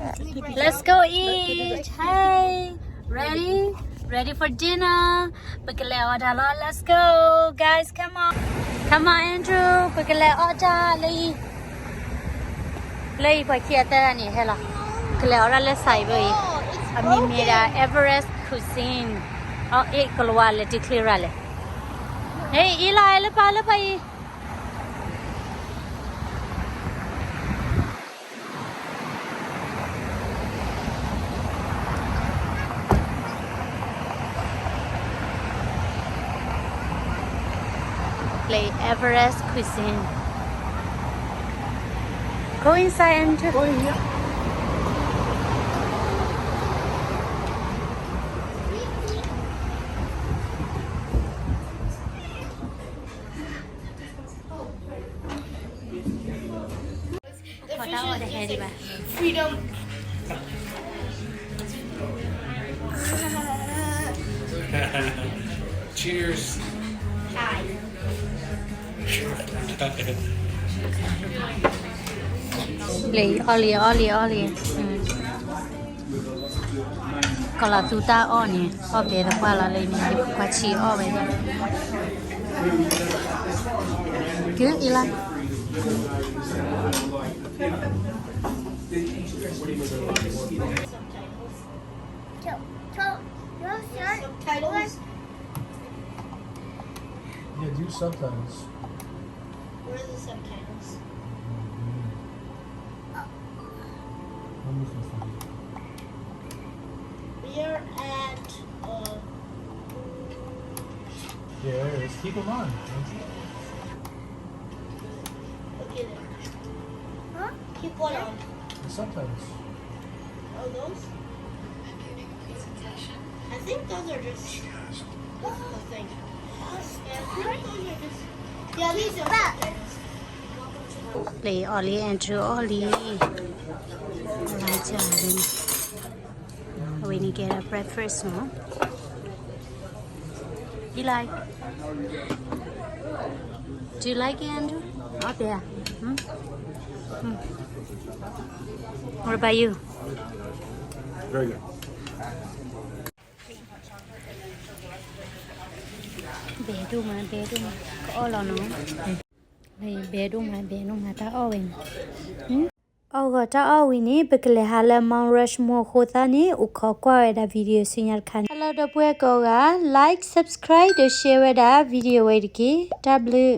Let's go eat. Hey, ready? Ready for dinner. ပကလဲၤအီၣ်တၢ်လီၤ. Let's go, guys. Come on. Come on, Andrew. ပကလဲၤအီၣ်တၢ်လၢအံၤ. လၢအံၤပှၤခံဂၤသၢဂၤန့ၣ်ဟဲလီၤ. ကလဲၤအီၣ်တၢ်လၢ side ဘၣ်အံၤ. အမံၤမ့ၢ်ဒၣ် Everest Cuisine. အီၣ်အ့ၣ်ကလဝါလဲၤတ့ချ့ရၤလဲၣ်. ဟဲအံၤလီၤ လၢပၢ်လၢပၢ်အံၤ. Play Everest Cuisine. Go inside and go in here. The fish is just like freedom. Cheers. Hi. လံ အီၣ်လံ အီၣ်လံ အီၣ်လံ. ကီၢ်လီၤသူတၢ်အီၣ်န့ၣ် အီၣ်ဘဲသပှၢ်လီၤလၢန့ၣ် ကွၢ်ဆံးအီၣ်ဝဲ. Good, Eli. Subtitles? Yeah, do subtitles. Where are the subtitles? Mm-hmm. Let me see something. We are at, uh, There it is. Keep 'em on. Okay, there. Huh? Keep what on? The subtitles. Oh, those? I think those are just, this is the thing. Yeah, I think those are just, yeah, these are subtitles. လံ အီၣ်လံ Andrew အီၣ်လံ. လါကၢ်လံ. အဝဲန့ၣ်ကဲဒၣ် breakfast နီၤ. You like? Do you like it, Andrew? အီၣ်ဘဲဧါ. Hmm? Hmm. What about you? Very good. ဘဲဒိၣ်မး ဘဲဒိၣ်မး ကအီၣ်လီၤနီၤ. ဘဲဒိၣ်မး ဘဲဒိၣ်မး တၢ်အီၣ်ဝဲန့ၣ်. အီၣ်ဂီၤတၢ်အီၣ်ဝံၤန့ၣ် ပကလဲၤဟးလၢ Mount Rushmore အဃိသတးန့ၣ် အိၣ်ခိးကွၢ်ဝဲဒၣ် video ဆူညါတခါန့ၣ်. Hello ဒီပုၢ်ဝဲၢ်ကိးဂၤ like, subscribe ဒီး share ဝဲဒၣ် video ဝဲတက့ၢ်. တၢ်ဘျုး.